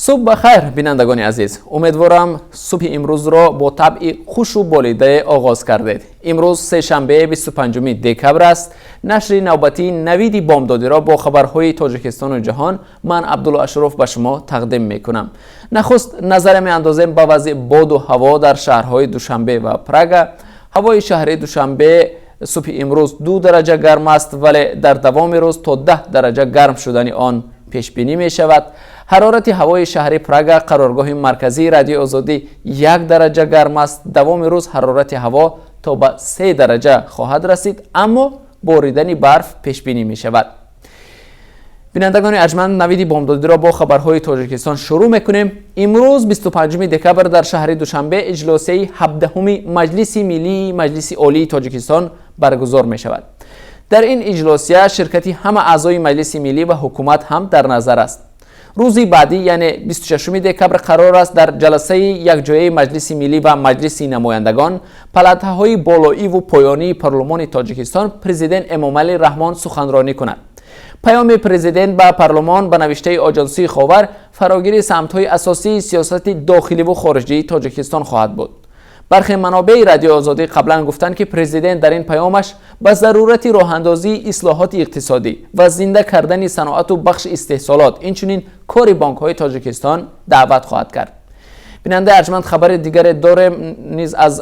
Субҳ ба хайр, бинандагони азиз. Умедворам, субҳи имрӯзро бо табъи хушу болидае оғоз кардед. Имрӯз сешанбе, 25 декабр аст. Нашри навбатии «Навиди бомдодиро» бо хабарҳои Тоҷикистону ҷаҳон ман, Абдулло Ашуров, ба шумо тақдим мекунам. Нахуст назаре меандозем ба вазъи боду ҳаво дар шаҳрҳои Душанбе ва Прага. Ҳавои шаҳри Душанбе субҳи имрӯз 2 дараҷа гарм аст, вале дар давоми рӯз то 10 дараҷа гарм шудани он пешбинӣ мешавад. Ҳарорати ҳавои шаҳри Прага, қароргоҳи марказии Радиои Озодӣ, 1 дараҷа гарм аст. Давоми рӯз ҳарорати ҳаво то ба 3 дараҷа хоҳад расид, аммо боридани барф пешбинӣ мешавад. Бинандагони арҷманд, «Навиди бомдодиро» бо хабарҳои Тоҷикистон шурӯъ мекунем. Имрӯз, 25 декабр, дар шаҳри Душанбе иҷлосияи 17-уми Маҷлиси миллии Маҷлиси Олии Тоҷикистон баргузор мешавад. Дар ин иҷлосия ширкати ҳама аъзои Маҷлиси миллӣ ва ҳукумат ҳам дар назар аст. Рӯзи баъдӣ, яъне 26 декабр, қарор аст дар ҷаласаи якҷояи Маҷлиси миллӣ ва Маҷлиси намояндагон, палатаҳои болоиву поёнии парлумони Тоҷикистон, президент Эмомалӣ Раҳмон суханронӣ кунад. Паёми президент ба парлумон, ба навиштаи оҷонсии Ховар, фарогири самтҳои асосии сиёсати дохиливу хориҷии Тоҷикистон хоҳад буд. Бархе манобеи Радиои Озодӣ қаблан гуфтанд, ки президент дар ин паёмаш ба зарурати роҳандозии ислоҳоти иқтисодӣ ва зинда кардани саноату бахши истеҳсолот, инчунин кори бонкҳои Тоҷикистон даъват хоҳад кард. Бинандаи арҷманд, хабари дигаре дорем низ, аз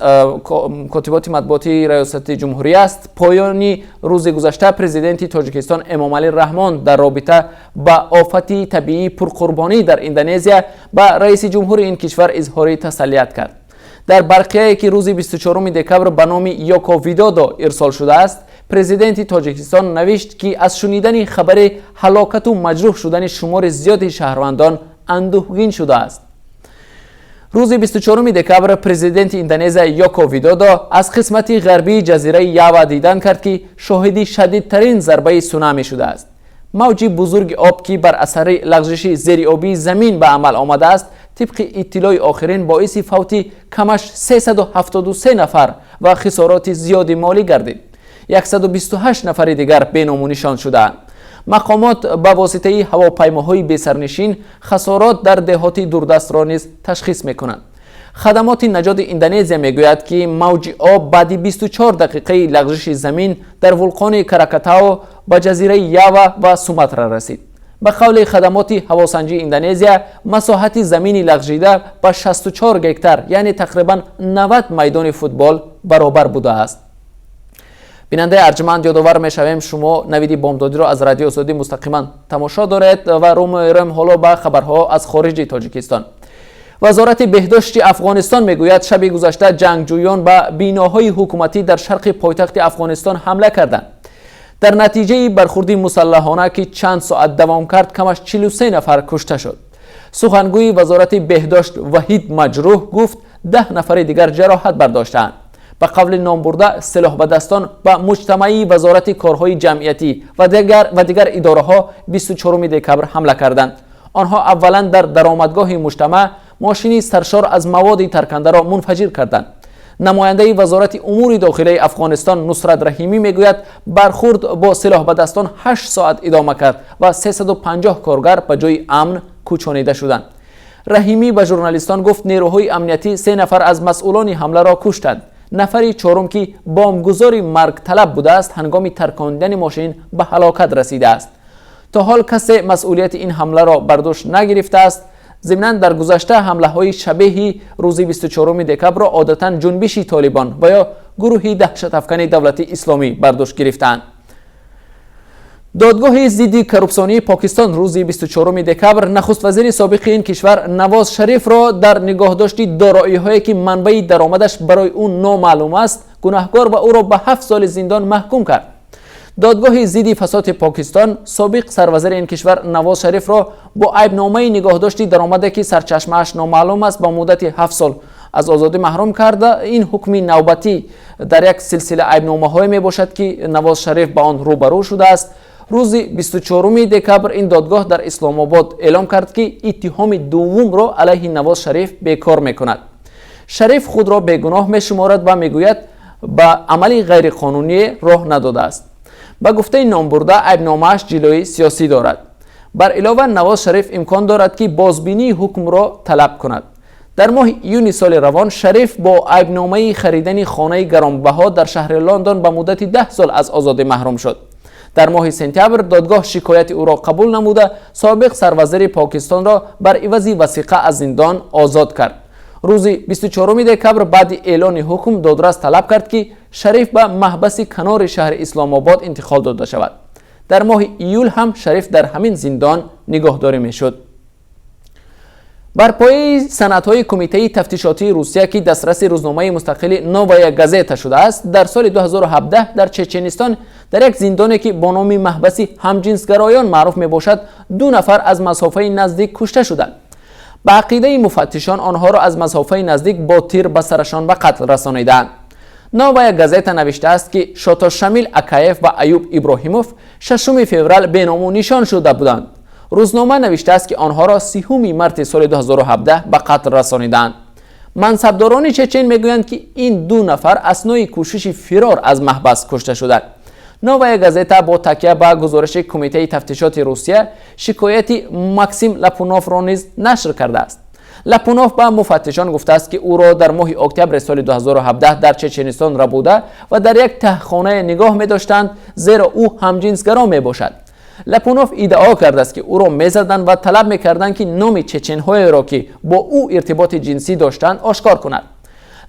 котиботи матбуотии Раёсати ҷумҳурӣ аст. Поёни рӯзи гузашта президенти Тоҷикистон Эмомалӣ Раҳмон дар робита ба офати табиии пурқурбонӣ дар Индонезия ба раиси ҷумҳури ин кишвар изҳори тасаллият кард. Дар барқияе, ки рӯзи 24 декабр ба номи Йоко Видодо ирсол шудааст, президенти Тоҷикистон навишт, ки аз шунидани хабари ҳалокату маҷрӯҳ шудани шумори зиёди шаҳрвандон андӯҳгин шудааст. Рӯзи 24 декабр президенти Индонезия Йоко Видодо аз қисмати ғарбии ҷазираи Ява дидан кард, ки шоҳиди шадидтарин зарбаи сунами шудааст. Мавҷи бузурги об, ки бар асари лағжиши зериобии замин ба амал омадааст, тибқи иттилои охирин боиси фавти камаш 373 нафар ва хисороти зиёди молӣ гардид. 128 нафари дигар беному нишон шудаанд. Мақомот ба воситаи ҳавопаймоҳои бесарнишин хасорот дар деҳоти дурдастро низ ташхис мекунанд. Хадамоти наҷоти Индонезия мегӯяд, ки мавҷи об баъди 24 дақиқаи лағжиши замин дар вулқони Кракатао ба ҷазираи Ява ва Суматра расид. Ба қавли хадамоти ҳавосанҷии Индонезия, масоҳати замини лағжида ба 64 гектар, яъне тақрибан 90 майдони футбол баробар будааст. Бинандаи арҷманд, ёдовар мешавем, шумо «Навиди бомдодиро» аз Радиои Озодӣ мустақиман тамошо доред ва рӯ меорем ҳоло ба хабарҳо аз хориҷи Тоҷикистон. Вазорати беҳдошти Афғонистон мегӯяд, шаби гузашта ҷангҷӯён ба биноҳои ҳукуматӣ дар шарқи пойтахти Афғонистон ҳамла карданд. Дар натиҷаи бархурди мусаллаҳона, ки чанд соат давом кард, камаш 43 нафар кушта шуд. Сухангӯи вазорати беҳдошт Ваҳид Маҷрӯҳ гуфт, 10 нафари дигар ҷароҳат бардоштаанд. Ба қавли номбурда, силоҳбадастон ба муҷтамаи вазорати корҳои ҷамъиятӣ ва дигар идораҳо 24 декабр ҳамла карданд. Онҳо аввалан дар даромадгоҳи муҷтамаъ мошини саршор аз маводи таркандаро мунфаҷир карданд. Намояндаи вазорати умури дохилаи Афғонистон Нусрат Раҳимӣ мегӯяд, бархурд бо силоҳбадастон 8 соат идома кард ва 350 коргар ба ҷои амн кӯчонида шуданд. Раҳимӣ ба журналистон гуфт, нерӯҳои амниятӣ се нафар аз масъулони ҳамларо куштанд. Нафари чорум, ки бомбгузори маргталаб будааст, ҳангоми таркондани мошин ба ҳалокат расидааст. То ҳол касе масъулияти ин ҳамларо бар дӯш нагирифтааст. Зимнан, дар гузашта ҳамлаҳои шабеҳи рӯзи 24 декабрро одатан ҷунбиши Толибон ва ё гурӯҳи даҳшатафкани Давлати Исломӣ бар дӯш гирифтаанд. Додгоҳи зидди коррупсионии Покистон рӯзи 24 декабр нахуствазири собиқи ин кишвар Навоз Шарифро дар нигоҳдошти дороиҳое, ки манбаи даромадаш барои ӯ номаълум аст, гунаҳкор ва ӯро ба 7 соли зиндон маҳкум кард. Додгоҳи зидди фасоди Покистон собиқ сарвазири ин кишвар Навоз Шарифро бо айбномаи нигоҳдошти даромаде, ки сарчашмааш номаълум аст, ба муддати 7 сол аз озодӣ маҳрум карда. Ин ҳукми навбатӣ дар як силсила айбномаҳое мебошад, ки Навоз Шариф ба он рӯбарӯ шудааст. Рӯзи 24 декабр ин додгоҳ дар Исломобод эълом кард, ки иттиҳоми дуввумро алайҳи Навоз Шариф бекор мекунад. Шариф худро бегуноҳ мешуморад ва мегӯяд, ба амали ғайриқонуние роҳ надодааст. Ба гуфтаи номбурда, айбномааш ҷилои сиёсӣ дорад. Бар илова, Навоз Шариф имкон дорад, ки бозбинии ҳукмро талаб кунад. Дар моҳи июни соли равон Шариф бо айбномаи харидани хонаи гаронбаҳо дар шаҳри Лондон ба муддати 10 сол аз озодӣ маҳрум шуд. Дар моҳи сентябр додгоҳ шикояти ӯро қабул намуда, собиқ сарвазири Покистонро бар ивази васиқа аз зиндон озод кард. Рӯзи 24 декабр баъди эълони ҳукм додрас талаб кард, ки Шариф ба маҳбаси канори шаҳри Исломобод интиқол дода шавад. Дар моҳи июл ҳам Шариф дар ҳамин зиндон нигоҳдорӣ мешуд. Бар пояи санадҳои Кумитаи тафтишотии Русия, ки дастраси рӯзномаи мустақили «Новая газета» шудааст, дар соли 2017 дар Чеченистон дар як зиндоне, ки бо номи маҳбаси ҳамҷинсгароён маъруф мебошад, ду нафар аз масофаи наздик кушта шуданд. Ба ақидаи муфаттишон, онҳоро аз масофаи наздик бо тир ба сарашон ба қатл расонидаанд. «Новая газета» навиштааст, ки Шотошамил Акаев ва Аюб Иброҳимов 6 феврал беному нишон шуда буданд. Рӯзнома навиштааст, ки онҳоро 30 марти соли 2017 ба қатл расонидаанд. Мансабдорони чечен мегӯянд, ки ин ду нафар аснои кӯшиши фирор аз маҳбас кушта шуданд. «Новая газета» бо такя ба гузориши Кумитаи тафтишоти Русия шикояти Максим Лапуновро низ нашр кардааст. Лапунов ба муфаттишон гуфтааст, ки ӯро дар моҳи октябри соли 2017 дар Чеченистон рабуда ва дар як таҳхонае нигоҳ медоштанд, зеро ӯ ҳамҷинсгаро мебошад. Лапунов иддао кардааст, ки ӯро мезаданд ва талаб мекарданд, ки номи чеченҳоеро, ки бо ӯ иртиботи ҷинсӣ доштанд, ошкор кунад.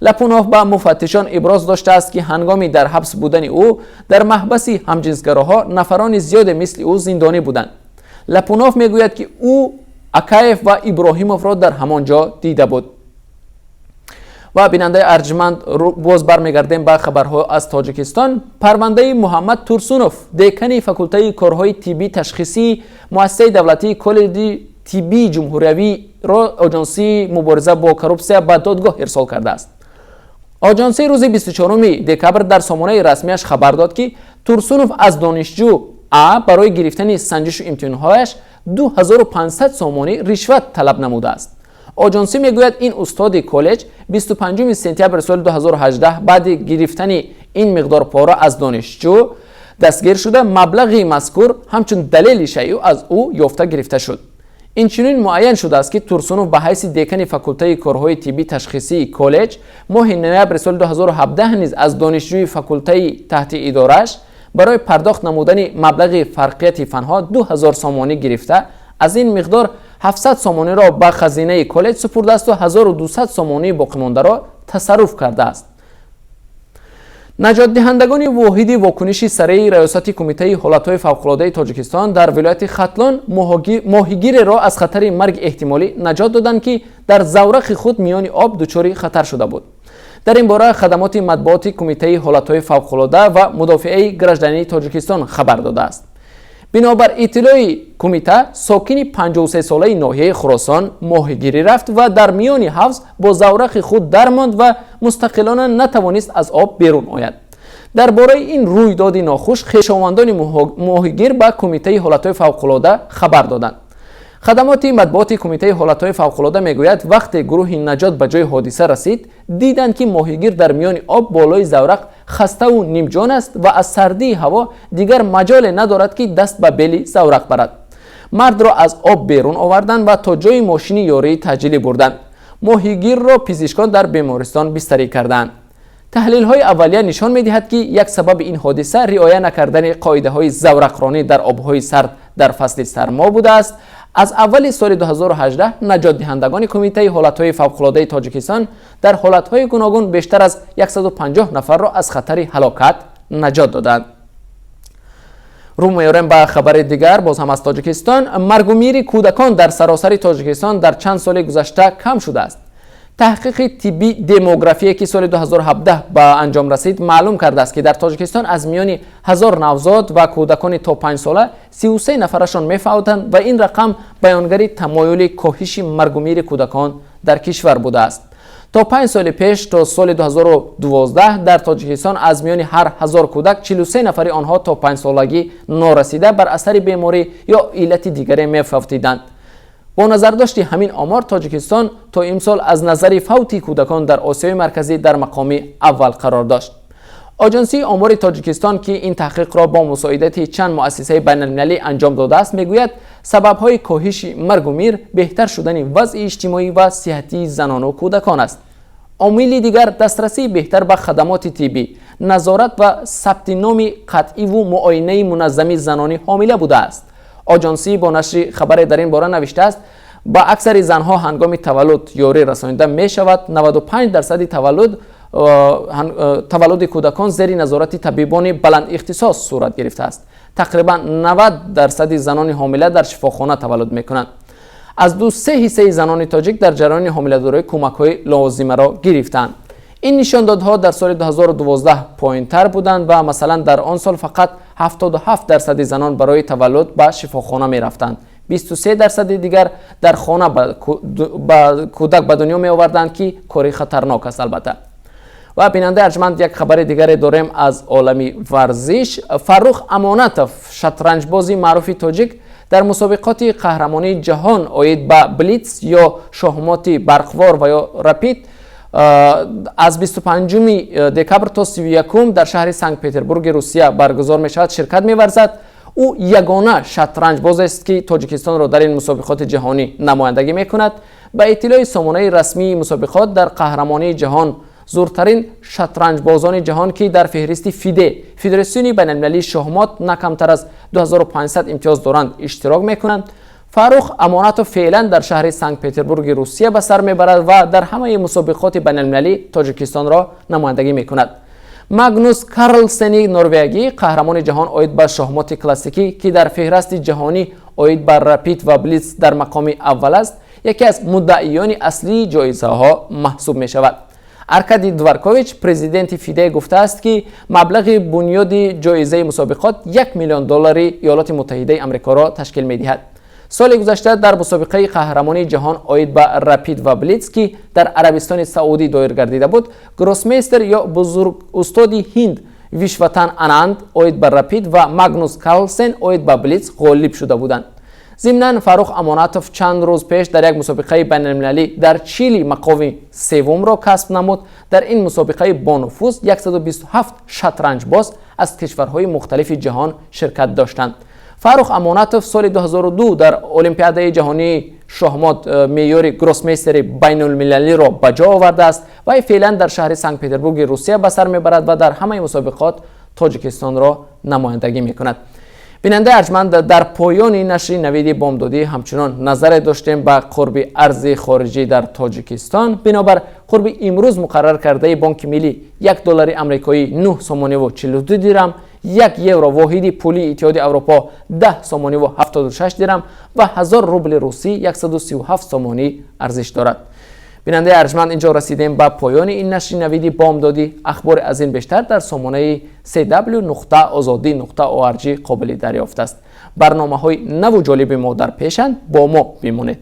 Лапунов ба муфаттишон иброз доштааст, ки ҳангоми дар ҳабс будани ӯ дар маҳбаси ҳамҷинсгароҳо нафарони зиёде мисли ӯ зиндонӣ буданд. Лапунов мегӯяд, ки ӯ Акаев ва Иброҳимовро дар ҳамон ҷо дида буд. Ва, бинандаи арҷманд, боз бармегардем ба хабарҳо аз Тоҷикистон. Парвандаи Муҳаммад Турсунов, декани факултаи корҳои тиббӣ ташхисии муассисаи давлатии коллеҷи тиббии ҷумҳуриявиро Оҷонсии мубориза бо коррупсия ба додгоҳ ирсол кардааст. Оҷонсӣ рӯзи 24 декабр дар сомонаи расмиаш хабар дод, ки Турсунов аз донишҷӯ А барои гирифтани санҷишу имтиҳонҳояш 2500 сомонӣ ришват талаб намудааст. Оҷонсӣ мегӯяд, ин устоди коллеҷ 25 сентябри соли 2018 баъди гирифтани ин миқдор пора аз донишҷӯ дастгир шуда, маблағи мазкур ҳамчун далели шайъ аз ӯ ёфта гирифта шуд. Инчунин муайян шудааст, ки Турсунов ба ҳайси декани факултаи корҳои тиббӣ ташхисии коллеҷ моҳи ноябри соли 2017 низ аз донишҷӯи факултаи таҳти идорааш барои пардохт намудани маблағи фарқияти фанҳо 2000 сомонӣ гирифта, аз ин миқдор 700 сомониро ба хазинаи коллеҷ супурдаасту 1200 сомонии боқимондаро тасарруф кардааст. Наҷотдиҳандагони воҳиди вокуниши сареи Раёсати Кумитаи ҳолатҳои фавқулодаи Тоҷикистон дар вилояти Хатлон моҳигиреро аз хатари марги эҳтимолӣ наҷот доданд, ки дар заврақи худ миёни об дучори хатар шуда буд. Дар ин бора хадамоти матбуоти Кумитаи ҳолатҳои фавқулода ва мудофиаи граждании Тоҷикистон хабар додааст. Бинобар иттилои кумита, сокини 53-солаи ноҳияи Хуросон моҳигирӣ рафт ва дар миёни ҳавз бо заврақи худ дармонд ва мустақилона натавонист аз об берун ояд. Дар бораи ин рӯйдоди нохуш хешовандони моҳигир ба Кумитаи ҳолатҳои фавқулода хабар доданд. Хадамоти матбуоти Кумитаи ҳолатҳои фавқулода мегӯяд, вақте гурӯҳи наҷот ба ҷои ҳодиса расид, диданд, ки моҳигир дар миёни об болои заврақ хаставу нимҷон аст ва аз сардии ҳаво дигар маҷоле надорад, ки даст ба бели заврақ барад. Мардро аз об берун оварданд ва то ҷои мошини ёрии таъҷилӣ бурданд. Моҳигирро пизишкон дар бемористон бистарӣ карданд. Таҳлилҳои аввалия нишон медиҳад, ки як сабаби ин ҳодиса риоя накардани қоидаҳои заврақронӣ дар обҳои сард дар фасли сармо будааст. Аз аввали соли 2018 наҷотдиҳандагони Кумитаи ҳолатҳои фавқулодаи Тоҷикистон дар ҳолатҳои гуногун бештар аз 150 нафарро аз хатари ҳалокат наҷот доданд. Рӯ меорем ба хабари дигар, боз ҳам аз Тоҷикистон. Маргумири кӯдакон дар саросари Тоҷикистон дар чанд соли гузашта кам шудааст. Таҳқиқи тиббӣ демографие, ки соли 2017 ба анҷом расид, маълум кардааст, ки дар Тоҷикистон аз миёни 1000 навзод ва кӯдакони то 5 сола 33 нафарашон мефавтанд ва ин рақам баёнгари тамоюли коҳиши маргумири кӯдакон дар кишвар будааст. То 5 соли пеш, то соли 2012, дар Тоҷикистон аз миёни ҳар 1000 кӯдак 43 нафари онҳо то 5-солагӣ норасида бар асари беморӣ ё иллати дигаре мефавтиданд. Бо назардошти ҳамин омор, Тоҷикистон то имсол аз назари фавти кӯдакон дар Осиёи Марказӣ дар мақоми аввал қарор дошт. Оҷонсии омори Тоҷикистон, ки ин таҳқиқро бо мусоидати чанд муассисаи байналмилалӣ анҷом додааст, мегӯяд, сабабҳои коҳиши маргу мир беҳтар шудани вазъи иҷтимоӣ ва сиҳатии занону кӯдакон аст. Омили дигар дастрасии беҳтар ба хадамоти тиббӣ, назорат ва сабти номи қатъиву муоинаи муназзами занони ҳомила будааст. Оҷонсӣ бо нашри хабаре дар ин бора навиштааст, ба аксари занҳо ҳангоми таваллуд ёрӣ расонида мешавад. 95% таваллуди кӯдакон зери назорати табибони баландихтисос сурат гирифтааст. Тақрибан 90% занони ҳомила дар шифохона таваллуд мекунанд. Аз 2-3 ҳиссаи занони тоҷик дар ҷараёни ҳомиладорӣ кӯмакҳои лозимаро гирифтанд. Ин нишондодҳо дар соли 2012 поёнтар буданд ва масалан дар он сол фақат 77% занон барои таваллуд ба шифохона мерафтанд, 23% дигар дар хона ба кӯдак ба дунё меоварданд, ки кори хатарнок аст албатта. Ва бинандаи арҷманд, як хабари дигаре дорем аз олами варзиш. Фаррух Амонатов, шатранҷбози маъруфи тоҷик, дар мусобиқоти қаҳрамонии ҷаҳон оид ба блитс ё шоҳмоти барқвор ва ё рапид аз 25 декабр то 31 дар шаҳри Санкт Петербурги Русия баргузор мешавад, ширкат меварзад. Ӯ ягона шатранҷбозест, ки Тоҷикистонро дар ин мусобиқоти ҷаҳонӣ намояндагӣ мекунад. Ба иттилои сомонаи расмии мусобиқот, дар қаҳрамонии ҷаҳон зуртарин шатранҷбозони ҷаҳон, ки дар феҳристи ФИДЕ, Федератсиони байналмилалии шоҳмот, на камтар аз 2500 имтиёз доранд, иштирок мекунанд. Фаррух Амонатов феълан дар шаҳри Санкт Петербурги Русия ба сар мебарад ва дар ҳамаи мусобиқоти байналмилалӣ Тоҷикистонро намояндагӣ мекунад. Магнус Карлсени норвегӣ, қаҳрамони ҷаҳон оид ба шоҳмоти классикӣ, ки дар феҳрасти ҷаҳонӣ оид ба рапид ва блиц дар мақоми аввал аст, яке аз муддаиёни аслии ҷоизаҳо маҳсуб мешавад. Аркадий Дворкович, президенти ФИДЕ, гуфтааст, ки маблағи бунёди ҷоизаи мусобиқот 1 миллион доллари Иёлоти Муттаҳидаи Амрикоро ташкил медиҳад. Соли гузашта дар мусобиқаи қаҳрамонии ҷаҳон оид ба рапид ва блиц, ки дар Арабистони Саудӣ доир гардида буд, гроссмейстер ё бузург устоди ҳинд Вишватан Ананд оид ба рапид ва Магнус Карлсен оид ба блиц ғолиб шуда буданд. Зимнан, Фаррух Амонатов чанд рӯз пеш дар як мусобиқаи байналмилалӣ дар Чили мақоми севумро касб намуд. Дар ин мусобиқаи бонуфуз 127 шатранҷбоз аз кишварҳои мухталифи ҷаҳон ширкат доштанд. Фаррух Амонатов соли 2002 дар Олимпиадаи ҷаҳонии шоҳмот меъёри гроссмейстери байнулмилалиро ба ҷо овардааст. Вай феълан дар шаҳри Санкт Петербурги Русия ба сар мебарад ва дар ҳамаи мусобиқот Тоҷикистонро намояндагӣ мекунад. Бинандаи арҷманд, дар поёни нашри Навиди бомдодӣ ҳамчунон назаре доштем ба қурби арзи хориҷӣ дар Тоҷикистон. Бинобар қурби имрӯз муқаррар кардаи Бонки Миллӣ, 1 доллари амрикоӣ 9 сомониву 42 дирам, 1 евро, воҳиди пулии Иттиҳоди Аврупо, 10 сомониву 76 дирам ва 1000 рубли русӣ 137 сомонӣ арзиш дорад. Бинандаи арҷманд, инҷо расидем ба поёни ин нашри Навиди бомдодӣ. Ахбори аз ин бештар дар сомонаи cw.ozodi.org қобили дарёфт аст. Барномаҳои наву ҷолиби мо дар пешанд, бо мо бимонед.